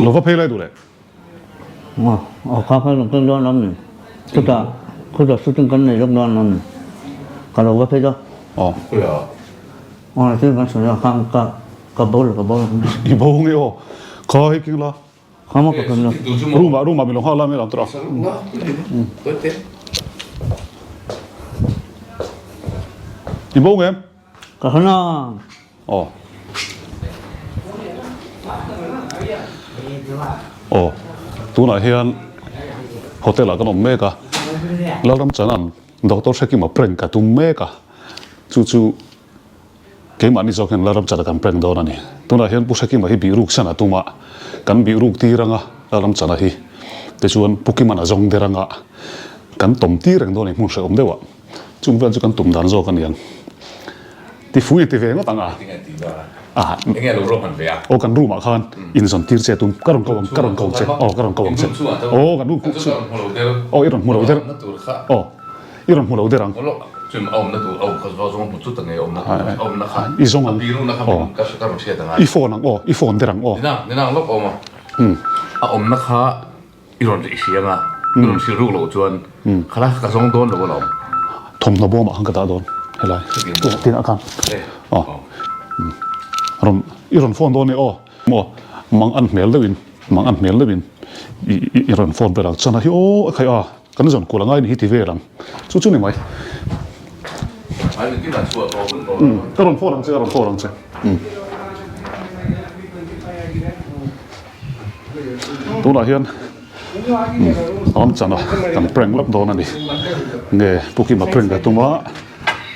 Lo va phei lai duh leh. Aw kha kha rawn keng dawn lo ni. Chutah khutah shooting kan nei lawk dawn lo ni. Ka lo va phei dawn. Aw. Aw thil kan sawi a kha ka ka bo lo ka bo lo. I bo nge aw. Kha hei keng la. Kha maw ka keng lo. Room ah room ah min lo nghak la mai lo ang tawh a. I bo nge em? Ka hran a. Aw. Aw. Tunah hian hotel ah kan awm mek a. Lalramchana'n Doctor Hrekima prank a tum mek a. Chu chu keimahni zawk hian Lalramchana kan prank dawn a ni. Tunah hian Pu Hrekima hi bihruk san a tum a. Kan bihruk tir anga Lalramchana hi. Tichuan Pu Kima'n a zawng der anga kan tawm tir reng dawn a ni hmun hrehawm deuhah. Chung vel chu kan tum dan zawk a niang. Ti fui a ti ve ngawt ang a. A. Enge lo rawh hman ve a? Aw kan room ah khan inzawn tir che tum. Ka rawn ko ang, ka rawn ko ang che. Aw ka rawn ko ang che. Aw kan room khuh chu. Aw i rawn hmu lo der. Aw i rawn hmu lo der ang. I zawng ang. Aw i phone ang aw, i phone der ang aw. A awmna kha I rawn i hria nga, i rawn hrilh ruk loh chuan khala ka zawng dawn lo alawm. Thawmhnaw bawmah khan ka dah dawn helai tinah khan aw rawn i rawn phone dawn e aw maw mang an hmel deuhin mang an hmel deuhin i i rawn phone vel ang chuan a hi aw a khai a kan zawn kual angai ni hi ti vel ang chu chu ni mai. Ka rawn phone ang che ka rawn phone ang che. Tunah hian Ramchana kan prank lawk dawn a ni. Nge Pu Kima prank a tum a,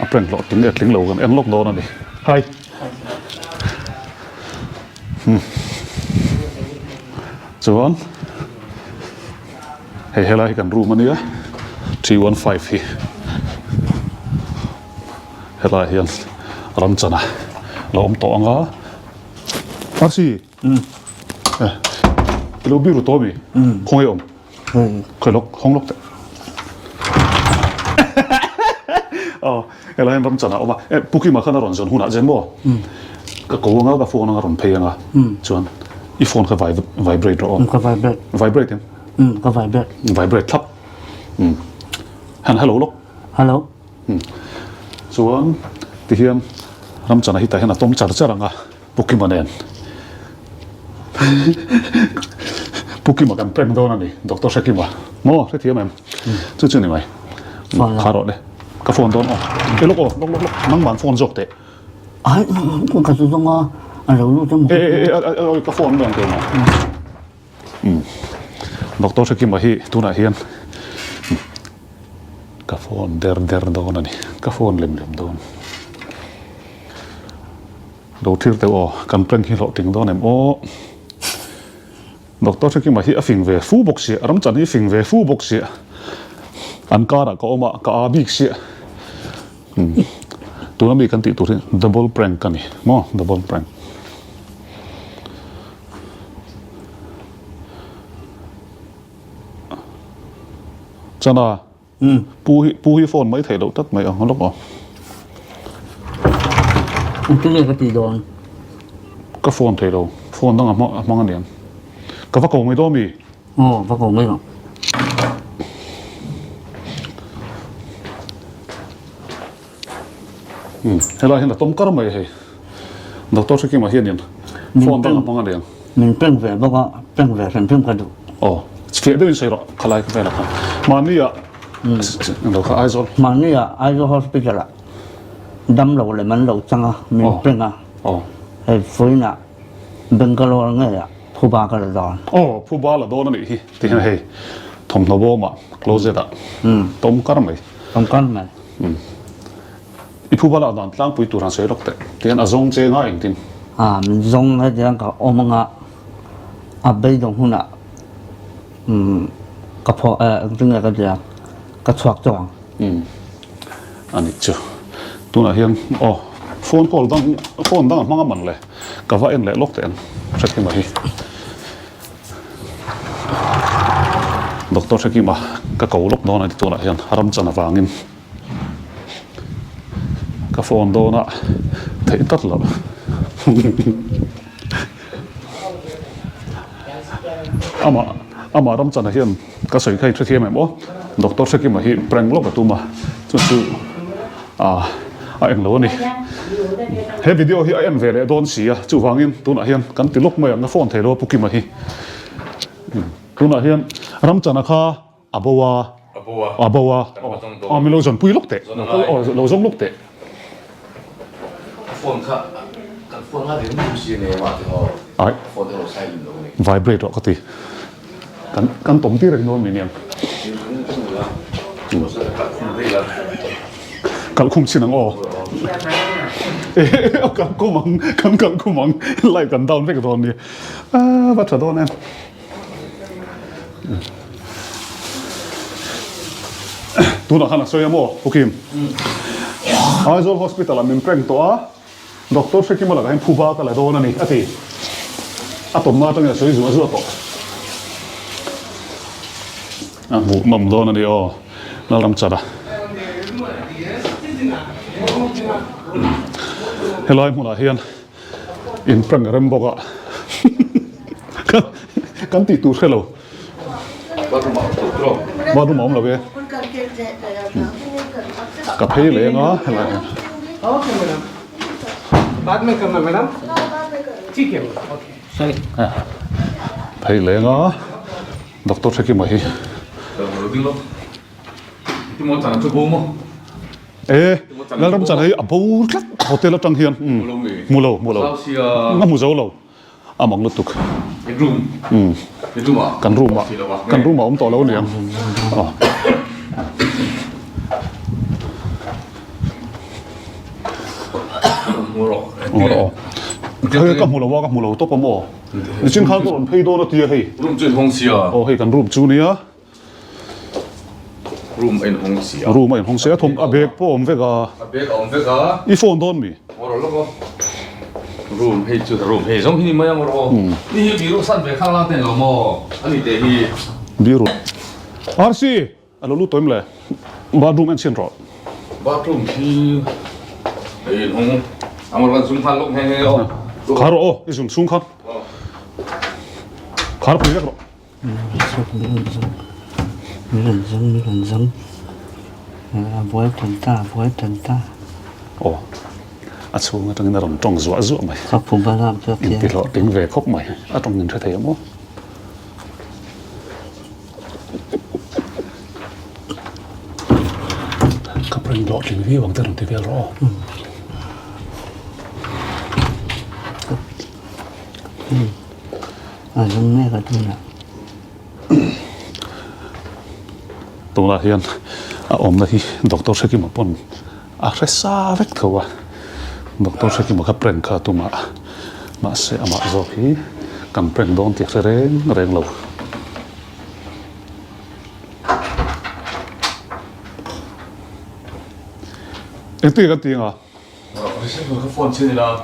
a prank hlawh tling nge tling lo kan en lawk dawn a ni. Hi. Chuan hei helai hi kan room a nia, 315 hi helai hian Ramchana lo awm tawh ang a. Arsi. I lo biru tawh mi? Khawngaih awm. Khawi lawk, hawng lawk teh. Aw, helai hian ramchan a awm a. E, Pu Kima khan a rawn zawn hunah che maw? Ka ko anga, ka phone anga rawn phei anga. Chuan i phone kha vibrate rawh aw. Ka vibrate. Vibrate em? Ka vibrate. Vibrate thlap. Han hello lawk. Hello. Chuan tihian ramchan a hi tah hian a tawm char char anga. Pu Kima nen Pu Kima kan prank dawn a ni Doctor Hrekima maw hrethiam em chu chu ni mai kha rawh le ka phone dawn aw e lawk aw lawk lawk lawk nangman phone zawk teh ai ka chu zawng a a lo lut emaw e e e ka phone dawn keimah Doctor Hrekima hi tunah hian ka phone der der dawn a ni ka phone lem lem dawn. Lo thlir teuh aw, kan prank hi hlawhtling dawn em aw. Doctor Hrekima hi a fing ve fu bawk sia, Ramchan hi fing ve fu bawk sia. An karah ka awm a, ka aa bik sia. Tuna mi kan tih tur hi double prank a ni maw, double prank. Chana. Pu hi pu hi phone mai theih loh tlat mai ang lawk aw. Engtin nge ka tih dawn? Ka phone thei lo, phone dang a hmang a hmang aniang. Ka va ko mai dawn mi? Aw va ko mai rawh. Umm helai hian a tawm kar mai hei. Doctor Hrekima hianin phone dang a hmang aniang. Min peng ve bawk a, peng ve hrim hrim ka duh. Aw, fiah deuhin sawi rawh khalai ka velah khan. Mahni ah englo kha Aizawl. Mahni ah Aizawl Hospital ah damlo lem an lo chang a, min peng a. Aw. Hei vawiin ah Bangalore ngei ah phuba ka la dawn. Aw, phuba la dawn a nih hi ti hian hei thawmhnaw bawm ah closet ah tawm kar mai. Tawm kar mai. I phuba lak dan tlangpui tur han sawi lawk teh. Tihian a zawng che nga engtin? A, min zawng hetiang ka awm anga a beidawng hunah ka phaw engtin nge ka tia ka chhuak chauh ang. Umm a nih chu. Tunah hian aw phone call dang phone dang a hmang a man le ka va en leh lawk teh ang Hrekima hi. Doctor Hrekima ka ko lawk dawn a ni tunah hian ramchan avangin. Ka phone dawn a theih tlat loh. Amah amah Ramchana hian ka sawi kha i hrethiam em aw? Doctor Hrekima hi prank lawk a tum a, chu chu ah a eng lo a ni. He video hi a en ve leh dawn si a, chuvangin tunah hian kan ti lawk mai ang, ka phone thei lo a Pu Kima hi. Tunah hian Ramchana kha a bo a, a bo a, aw min lo zawnpui lawk teh, lo kal aw lo zawng lawk teh. Phone kha kan phone nga ring ring si nei mah te ho phone te ho silent lo ni. Vibrate rawh ka ti. Kan kan tawm tir reng dawn mi niang. Kalhkhum chin ang aw. Kalhkhum ang kan kalhkhum ang light kan down vek dawn ni. A va tha dawn em. Tunah khan a sawi a maw Pu Kim? Aizawl Hospital ah min prank tawh a, Doctor Hrekima lakah hian phuba ka la dawn a ni a ti. A tawmna atangin a sawi zuah zuah tawh. A hmuh nawm dawn a ni aw Lalramchana. Helai hmunah hian In prank rem bawk a kan tih tur hre lo. Bathroom a awm lo e. Ka phei leh anga helai hian. Phei leh anga Doctor Hrekima hi. E, Lalramchana hi a bo tlat hotel atang hian hmu lo hmu lo a hmu zo lo a mang lutuk kan room ah kan room ah awm tawh lo aniang hei ka hmu lo a ka hmu lo tawp a maw nichin khan ka rawn phei dawn a tia hei room chu in hawng sia aw hei kan room chu nia. Room a inhawng si a. Room a inhawng si a, thawm a bag pawh a awm vek a. A bag a awm vek a. I phone dawn mi? Ngaw rawh lawk aw. Room hei chu room hei zawng hi ni mai a ngaw rawh aw. Ni hi biru san ve khang lang ten lo maw? A ni teh hi. Biru. RC! A lo lut tawh em le? Bathroom en chhin rawh. Bathroom khi hei inhawng a ngaw rawh kan zum nghal lawk nghe nghe aw. Khar rawh aw, i zum chhung kha. Khar pui vek rawh. Aw, a chhung atangin a rawn tawng zuah zuah mai. Inti hlawhtling ve khawp mai. A tawng in hre thei ang aw. Ka prank hlawhtling viau ang te rawn ti vel rawh aw. A zum mek a tunah. Tunah hian a awmna hi Doctor Hrekima pawn a hre sa vek tho a, Doctor Hrekima kha prank kha a tum a, mahse amah zawk hi kan prank dawn tih a hre reng reng lo. Engtin kan ti anga? Ka phone chhin ila.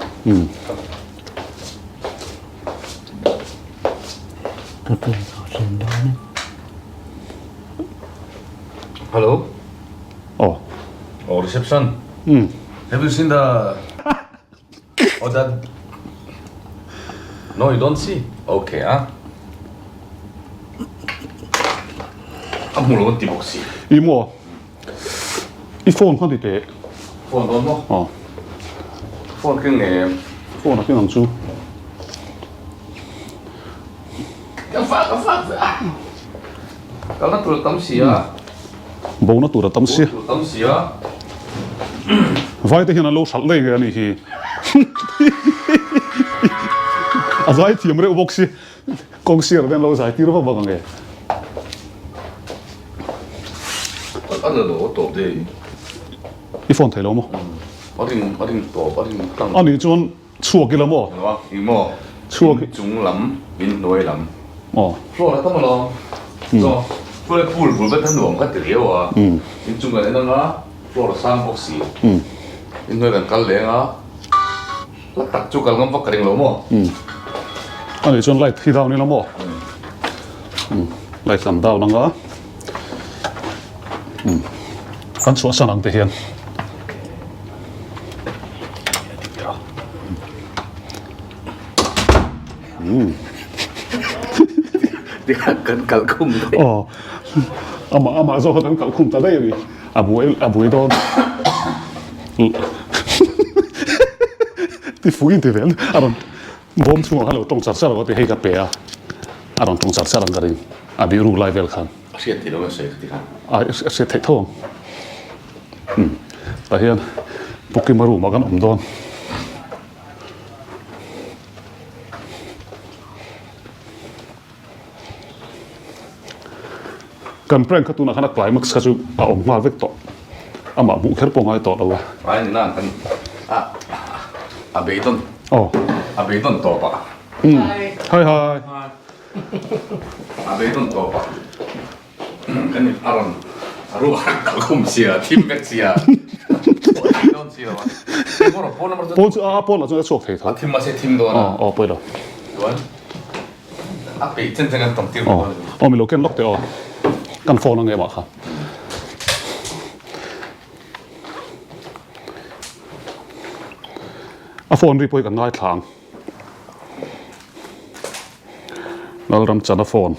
Ka pen tawh thin dawn e. Hello. Oh. Oh, reception. Have you seen the Oh that No, you don't see. Okay, ah. A hmu lo an ti bawk si. I maw? I phone kha ti teh. Phone dawn maw? Aw. Phone keng nge em? Phone a keng ang chu. Ka fak ka fak ve a. Kalna tur a tam si a. Bona tur a tam si. Bona tur a tam si a. Vai te hian an lo hralh daih nge a nih hi. A zai thiam reuh bawk si. Kawng sir te an lo zai tir vak vak ang e. A la lo tawp dei. I phone thei lo maw? A ring a ring tawp a ring tlang. A nih chuan chhuak ila maw? Lo a eng maw? Chhuak. In chung lam in hnuai lam. Aw. Floor a tam alawm. Chaw floor hi pool bul vek a nuam ka ti riau a. In chung kan en anga floor a sang bawk si. In hnuai kan kal leng a. Hla tak chu kal ngam vak ka ring lo maw? Umm. A nih chuan light hi down ila maw? Umm. Light kan down anga. Umm. Kan chhuah san ang te hian. Umm. Tikhan kan kalh khum daih. Aw amah amah zawk kha kan kalh khum ta daih a ni. A buai a buai dawn. Ti fuh in ti ve a rawn bawm chhungah khan lo tawng char char a ti hei ka pe a a rawn tawng char char ang ka ring a bih ruk lai vel khan. A hriat theih lo a sawi ka ti khan. A hriat theih tho ang. Umm tah hian Pukima room ah kan awm dawn. Kan prank kha tunah khan a climax kha chu a awm nghal vek tawh. Amah hmuh kher pawh ngai tawh lo a. Ai ni nan kan a a beidawn Aw. a beidawn tawp a. Umm hi hi. A beidawn tawp a. Kan in a rawn a ruak a kal khum sia thim vek sia thim dawn si lo a pawn lamah pawn chu a pawn lah chuan a chhuak thei tho a thim mahse thim dawn a aw pawi lo chuan a peih chen chen kan tawng tir aw aw mi lo ken lawk teh aw kan phone ang emah kha a phone ri pawh hi kan ngaithla ang Lalramchana phone.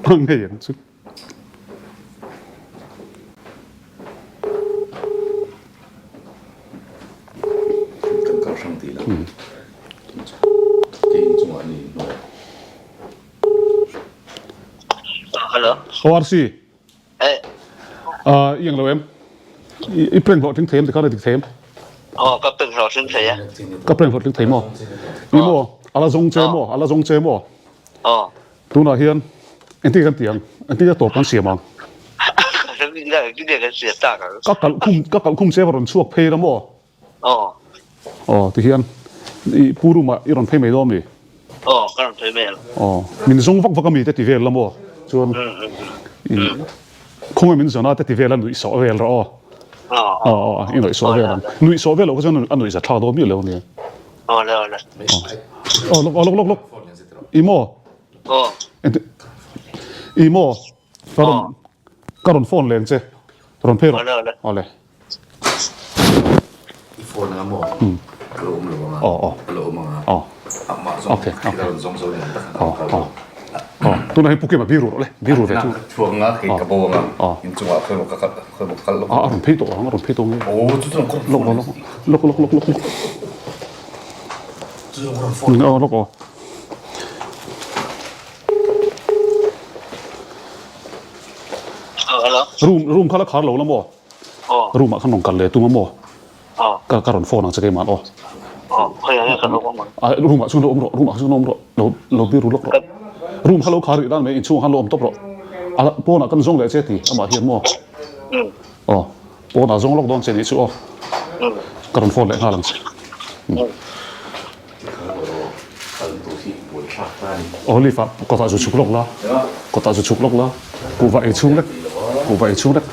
A ngei ang chu. Kan kal hrang tih lo. Kei inchungah ni hnuai. Hello. ORC. Eh. Ah, i ang lo em? I prank hlawhtling thei em tikhan a dik thei em? Aw, ka prank hlawhtling thei a. Ka prank hlawhtling thei maw? I maw? A la zawng che maw? A la zawng che maw? Aw. Tunah hian engtin kan ti ang? Engtin a tawp kan siam ang? Engtin kan siam tak ang? Ka kalh khum, ka kalh khum che va rawn chhuak phei la maw? Aw. Aw, tihian i pu room ah i rawn phei mai dawn mi? Aw, ka rawn phei mai ang. Aw, min zawng vak vak a mi te ti vel la maw? Chuan i khawngaih min zawn a te ti vel a nuih sawh vel rawh aw. Aw, aw, aw, i nuih sawh vel ang. Nuih sawh vel loh kha chuan a nuih zathlak dawn miah lo ania. Aw le, aw le. Aw, lawk, aw, lawk, lawk, lawk. I maw? Aw. I maw? Ka rawn, ka rawn phone leng che. Rawn phei rawh. Aw le, aw le. Aw le. I phone anga maw? Ka lo awm lo anga. Aw aw. Ka lo awm anga. Aw. Amah zawng Okay, okay. ka rawn zawng zo ni ang tak Aw aw. Aw tunah hi Pu Kima biru rawh le, biru ve chu. Chhuak anga kei ka bo anga. Aw. Inchungah khawi maw ka kal khawi maw ka kal lawk. A rawn phei tawh ang, a rawn phei tawh ang. Aw chu chu rawn Lawk lawk lawk lawk lawk lawk lawk. Chu chu rawn phone. Aw lawk aw. Hello. Room room kha la khar lo la maw? Room ah khan rawn kal leh tum a maw? Ka ka rawn phone ang che keimah aw. A room ah chuan lo awm rawh, room ah chuan lo awm rawh, lo lo biru lawk rawh. Room kha lo khar rih dan mai inchhungah khan lo awm tawp rawh. A pawnah kan zawng leh che ti amah hian maw? Aw pawnah zawng lawk dawn che nih chu aw. Ka rawn phone leh nghal ang che. Olive ah kawtah zu chhuk lawk la, kawtah zu chhuk lawk la, kuhva ei chhung lek, kuhva ei chhung lek,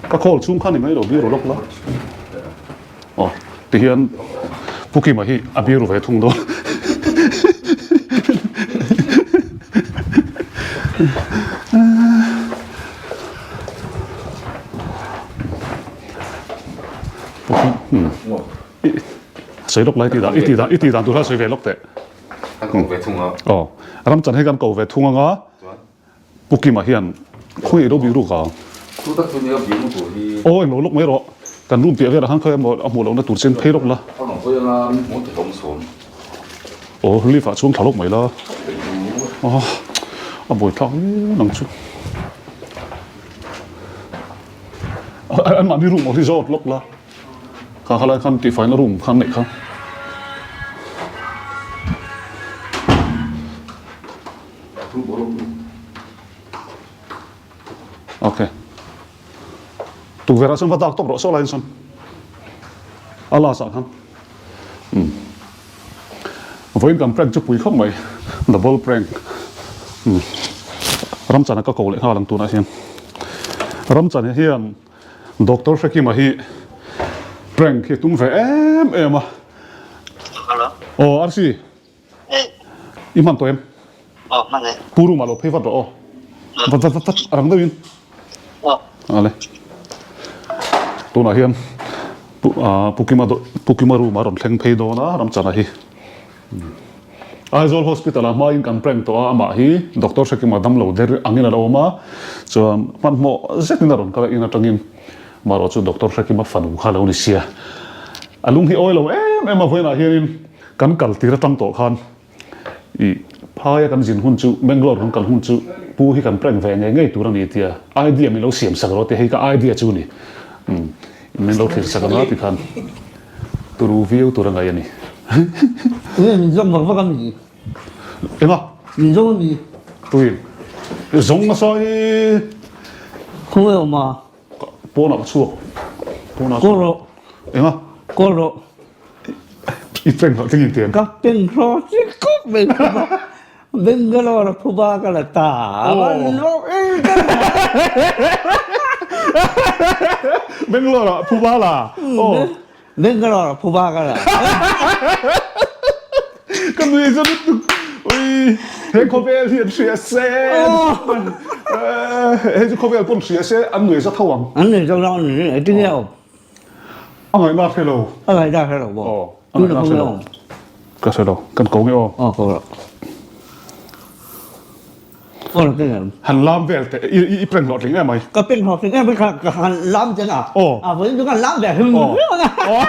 ka call chhung kha ni mai lo biru lawk la, aw tihian Pu Kima hi a biru ve thung dawn. Pu Kim, Sawi lawk lai i tih dan i tih dan i tih dan tur kha sawi ve lawk teh. Kan ko ve thung a. Aw, Ramchan hi kan ko ve thung anga Pu Kima hian khawi ilo bih ruk ang. Chu tak chu nia bih ruk tur hi. Aw englo lawk mai rawh, kan room piah velah khan khawi emaw a hmuh lohna tur chen phei lawk la. A rawn hawi anga min hmuh ti hlawm sawn. Aw lift ah chuan thla lawk mai la. Aw a buaithlak viau nang chu. Anmahni room aw hi zawt lawk la. Kha kha lai khan tihfaina room khan neih kha. Okay. Tukverh ah chuan va dak tawp rawh saw laiin sawn. A last ah khan. Um. Vawiin kan prank chu pui khawp mai. Double prank. Um. Ramchana ka ko leh nghal ang tunah hian. Ramchana hian Doctor Hrekima hi prank hi tum ve em em a. Hello. Aw RC. Eh. I hman tawh em? Aw hman e. Pu room ah lo phei vat rawh aw. Vat vat vat vat a rang deuhin. Aw. Ale. Tunah hian Pu ah Pu Kima Pu Kima room a rawn thleng phei dawn a Ramchana hi. Aizawl Hospital ah hmain kan prank tawh a, amah hi Doctor Hrekima damlo der angin a lo awm a, chuan hmanhmawh zetin a rawn kal a in atangin marawh chu Doctor Hrekima fanu kha a lo ni sia. A lung hi awi lo em em a, vawiinah hianin kan kal tir atang tawh khan I phaia kan zin hun chu Bangalore kan kal hun chu pu hi kan prank ve ngei ngei tur a ni tia idea min lo siam sak rawh tia hei ka idea chu ni umm min lo thlir sak anga tikhan turu viau tur a ngaih a ni. Enge min zawng vak vak a mi? Enga? Min zawng a mi? Tuin zawng nasa i. Khawnge awm a? Pawnah ka chhuak. Pawnah Kawl rawh. Enga? Kawl rawh. I peng hlawh tling in tiang. Ka peng hlawh tling khawp mai phuba. Bangalore a phuba ka la ta. Bangalore a phuba la. Bangalore a phuba ka la. Ka nui za lutuk. Ui, he khawvel hi an hria se. Hei chu khawvel pawn hria se an nui za tho ang. An nui za lo ni, engtin nge awm? A ngaihna hre lo. A ngaihna hre lo maw? Aw, a ngaihna hre lo. Ka hre lo, kan ko nge aw. Aw, ko lo. Aw, ka ngam. Han lam vel teh, i i peng hlawhtling em mai. Ka peng hlawhtling em mai, ka ka han lam chen a. Aw. A vawiin chu ka lam ve hrim hrim a. Aw,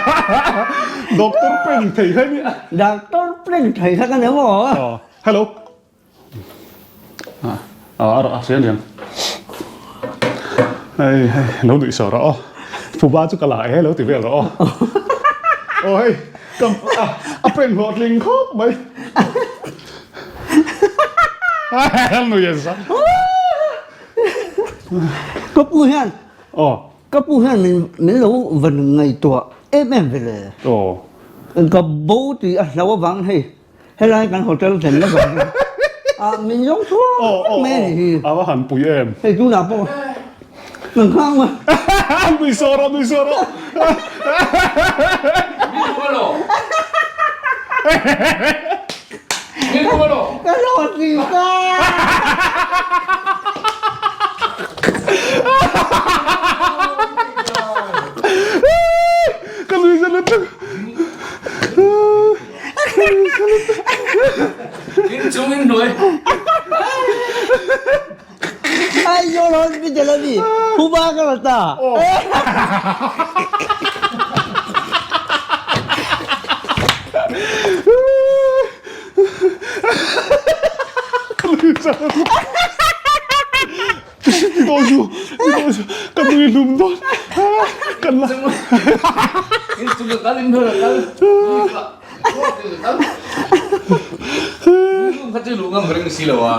doctor peng thei kha ni. Doctor peng thei kha ka ni maw? Aw, hello. A a hria aniang. Hei hei lo nuih sawh rawh aw. Phuba chu ka la e lo ti vel rawh aw. Aw hei ka a prank hlawhtling khawp mai. A nui a za. Ka pu hian aw ka pu hian min min lo van ngaihtuah em em ve le. Aw. Ka bo tih a hlau avang hei. Helai kan hotel thlen na zawng hi ah min zawng chhuak mai a nih hi. A va han pui em. Hei tunah pawh kan khang a. Nui saw rawh nui saw rawh. Min hmu elo? Min hmu elo? Ka hlawhtling ta. Ka nui zan lutuk. In chung in hnuai. Aizawl hospital a ni. Phuba ka la ta. Ka nui hlum dawn. Kan la. In chung ka kal in hnuai ka kal. Ka kal. Kha chu luh ngam ring si lo a.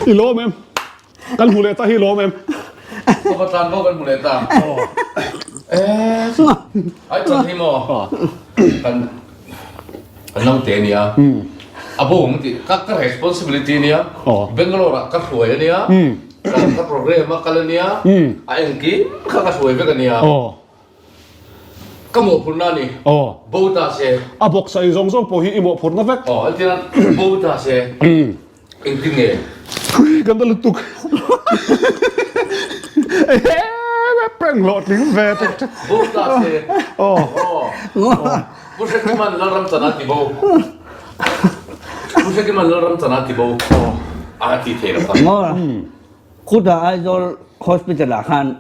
I lawm em? Kan hmu leh ta hi lawm em? Ka tlan bo kan hmu leh ta. Ai chan hi maw? Kan kan naute ania. A bo ang ti ka ka responsibility ania. Bangalore ah ka hruai ania. Ka program a kal ania. A engkim kha ka hruai vek ania. Ka mawhphurhna a ni. Aw. Bo ta se. A box a i zawng zawng pawh hi i mawhphurhna vek. Aw, an tia bo ta se. Engtin nge? Hui, kan ta lutuk. Prank hlawhtling ve tek tek. Bo ta se. Aw. Aw. Pu Hrekiman Lalram chan a ti bo. Pu Hrekiman Lalram chan a ti bo. Aw. A ti thei lo ta. Ngaw. Khuta Aizawl Hospital ah khan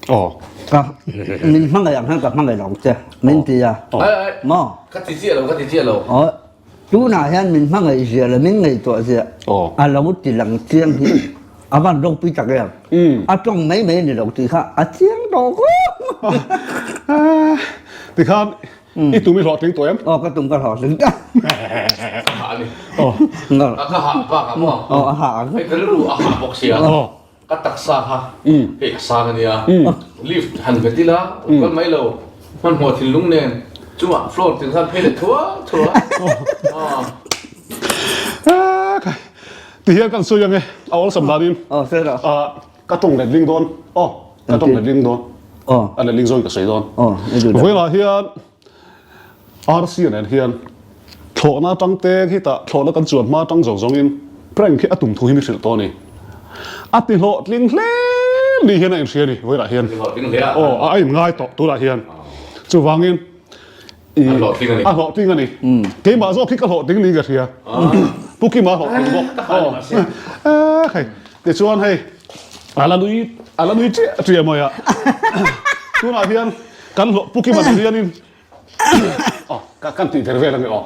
Aw. Ka min hmangaih ang hian ka hmangaih lo ang che min ti a. Maw? Ka ti chiah lo, ka ti chiah lo. Aw, tunah hian min hmangaih zia leh min ngaihtuah zia a lo ti lang chiang hi a van ropui tak em. A tawng mai mai a ni lo tih kha a chiang tawh khawp. Tikhan i tum i hlawhtling tawh em? Aw, ka tum ka hlawhtling ta. Ka hah a ni. Aw. Ka hah bak ah maw? Aw, a hah ang. Hei ka rilru a hah bawk sia. Aw. Ka taksa kha hei a sang a nia, lift han vet ila lo kal mai lo, hmanhmawh thinlung nen chungah floor tin khan phei leh thuah thuah a. Ti hian kan sawi ang e, a awlsam danin ka tawng letling dawn, aw ka tawng letling dawn, a letling zawngin ka sawi dawn. Vawiinah hian RC nen hian thlawhna atang te khitah thlawhna kan chuan hma atang zawng zawngin prank hi a tum thu hi mi hrilh tawh a ni. A ti hlawhtling hle ni hian a inhria a ni vawilah hian. Aw a inngai tawh tunah hian. Chuvangin i A hlawhtling a ni. A hlawhtling a ni. Keimah zawk hi ka hlawhtling niin ka hria. Pu Kima a hlawhtling bawk. Aw hei tichuan hei a la nui a la nui chiah chiah mai a. Tunah hian kan hlawh Pu Kima nen hianin Aw, ka kan tih der vel ange aw.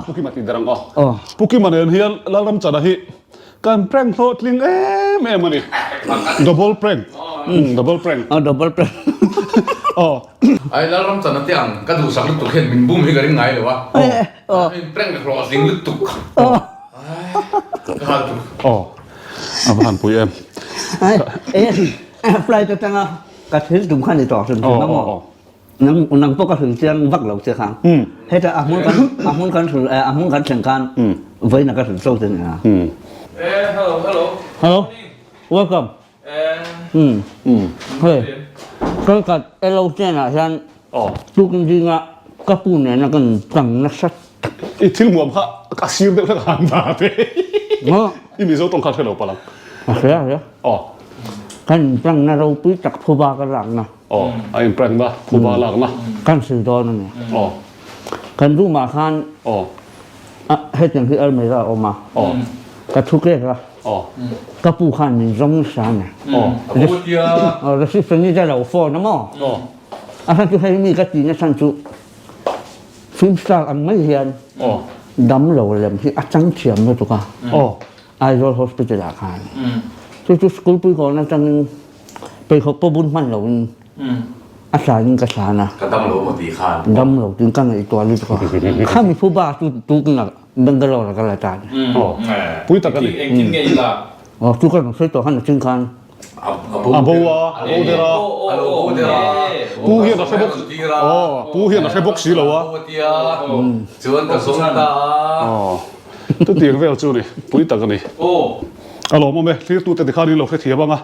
Pu Kima tih der ang aw. Pu Kima nen hian Lalramchana hi kan prank hlawhtling em em a ni. Double prank. Double prank. Aw, double prank. Aw. Ai Lalramchana te ang ka duhsak lutuk hian min bum hi ka ring ngai lo a. Aw. Min prank hlawhtling lutuk. Aw. Ka hal tuk. Aw. A va han pui em. Ai, e, flight atanga ka thil tum kha ni tawh hrim hrim a maw. Nang nang pawh ka hril chiang vak lo che kha. Heta a hmun kan a hmun kan hril a hmun kan thleng khan vawiin a ka hril cho che nia. Eh hello hello. Hello. Welcome. Eh. Hei Kalkat elo hnenah hian tukin zinga ka pu nena kan tang nasa tak. I thil muam kha a sir deuh hlek a han dah te. I Mizo tawng kha a hre lo palh ang. A hria a hria. Aw. Kan tangna ropui tak phuba ka lakna. Aw, a in prank na, phuba lak na. Kan sil dawn a ni. Aw. Kan room ah khan Aw. hetiang hi almirah a awm a. Aw. Ka thu kek a. Aw. Ka pu khan min zawng nasa a ni. Aw. A pu tia. Aw, receptionist a lo phone a maw? Aw. A chhan chu hei mi ka tih na chhan chu film star ang mai hian Aw. damlo lem hi a chang thiam lutuk a. Aw. Aizawl hospital ah khan. Chu chu school pui kawn atangin Pheikhawk pawh bun hman loin a tlain ka thlan a. Ka dam lo maw tih khan. Dam lo tiin ka ngaihtuah lutuk a. Khami phuba chu tukin Bangalore ah ka la tan. Pui tak a ni. Engtin nge i lak? Aw chu ka rawn sawi tawh khan a chin khan. A bo a, a bo der a. A lo bo der a. Pu hian a hre bawk. Aw, pu hian a hre bawk si lo a. Chuan ka zawng ta a. Aw, chutiang vel chu ni. Pui tak a ni. A lawmawm e, thlirtute tikhan in lo hrethiam ang a.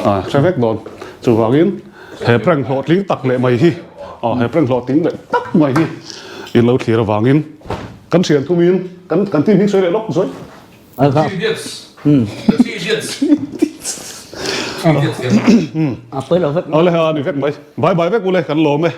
A hre vek dawn. Chuvangin he prank hlawhtling tak leh mai hi, aw he prank hlawhtling leh tak mai hi in lo thlir avangin kan thian thumin kan kan team hming sawi leh lawk zawi. The Idiots. The Idiots. A pawi lo vek. Awle a ni vek mai. Bye bye vek ule kan lawm e.